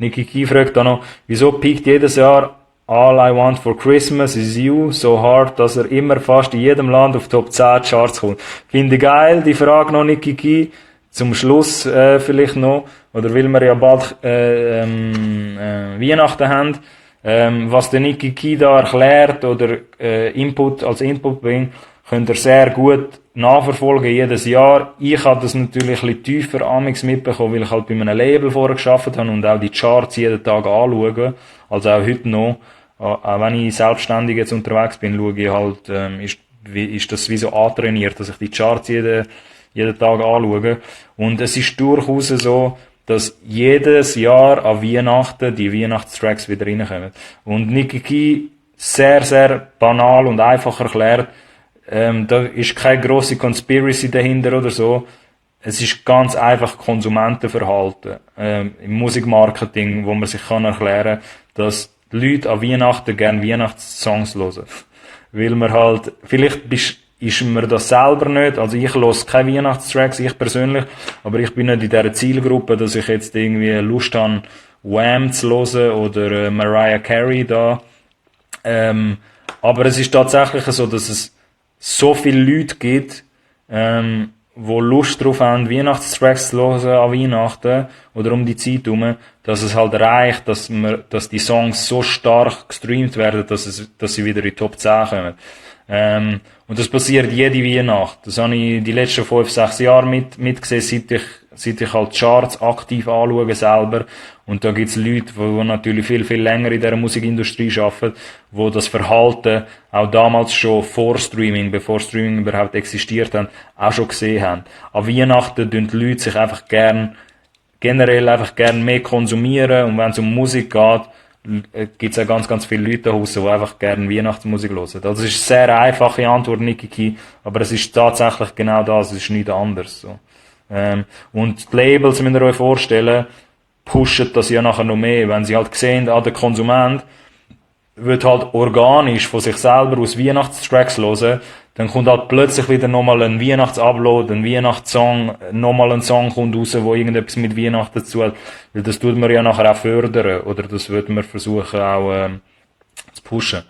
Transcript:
Nicki Key fragt dann noch, wieso piekt jedes Jahr All I Want for Christmas is You so hard, dass er immer fast in jedem Land auf Top 10 Charts kommt. Finde ich geil, die Frage noch, Nicki Key. Zum Schluss vielleicht noch, oder weil wir ja bald Weihnachten haben, was der Nicki Key da erklärt oder als Input bringt, könnt ihr sehr gut nachverfolgen jedes Jahr. Ich habe das natürlich ein bisschen tiefer amigs mitbekommen, weil ich halt bei einem Label vorher gearbeitet habe und auch die Charts jeden Tag anschaue. Also auch heute noch. Auch wenn ich selbstständig jetzt unterwegs bin, schaue ich halt, ist das wie so antrainiert, dass ich die Charts jeden Tag anschaue. Und es ist durchaus so, dass jedes Jahr an Weihnachten die Weihnachtstracks wieder reinkommen. Und Nicki Key sehr, sehr banal und einfach erklärt, da ist keine grosse Conspiracy dahinter oder so. Es ist ganz einfach Konsumentenverhalten im Musikmarketing, wo man sich kann erklären, dass die Leute an Weihnachten gerne Weihnachtssongs hören. Weil man halt, ist mir das selber nicht, also ich höre keine Weihnachtstracks, ich persönlich, aber ich bin nicht in dieser Zielgruppe, dass ich jetzt irgendwie Lust habe, Wham zu hören oder Mariah Carey da. Aber es ist tatsächlich so, dass es so viele Leute gibt, wo Lust drauf haben, Weihnachtstracks zu hören an Weihnachten oder um die Zeit herum, dass es halt reicht, dass die Songs so stark gestreamt werden, dass sie wieder in die Top 10 kommen. Und das passiert jede Weihnacht. Das habe ich die letzten 5, 6 Jahre mitgesehen, seit ich halt Charts aktiv anschaue selber. Und da gibt's Leute, die natürlich viel, viel länger in dieser Musikindustrie arbeiten, wo das Verhalten auch damals schon vor Streaming, bevor Streaming überhaupt existiert hat, auch schon gesehen haben. An Weihnachten tun die Leute sich generell einfach gern mehr konsumieren, und wenn es um Musik geht, gibt's auch ganz, ganz viele Leute da draussen, die einfach gerne Weihnachtsmusik hören. Also es ist eine sehr einfache Antwort, Nicki Key, aber es ist tatsächlich genau das, es ist nichts anderes. So. Und die Labels, müsst ihr euch vorstellen, pushen das ja nachher noch mehr, wenn sie halt sehen, der Konsument wird halt organisch von sich selber aus Weihnachtstracks hören, dann kommt halt plötzlich wieder nochmal ein Weihnachtsupload, ein Weihnachtssong, nochmal ein Song kommt raus, wo irgendetwas mit Weihnachten zu hat. Weil das tut man ja nachher auch fördern, oder das wird man versuchen auch zu pushen.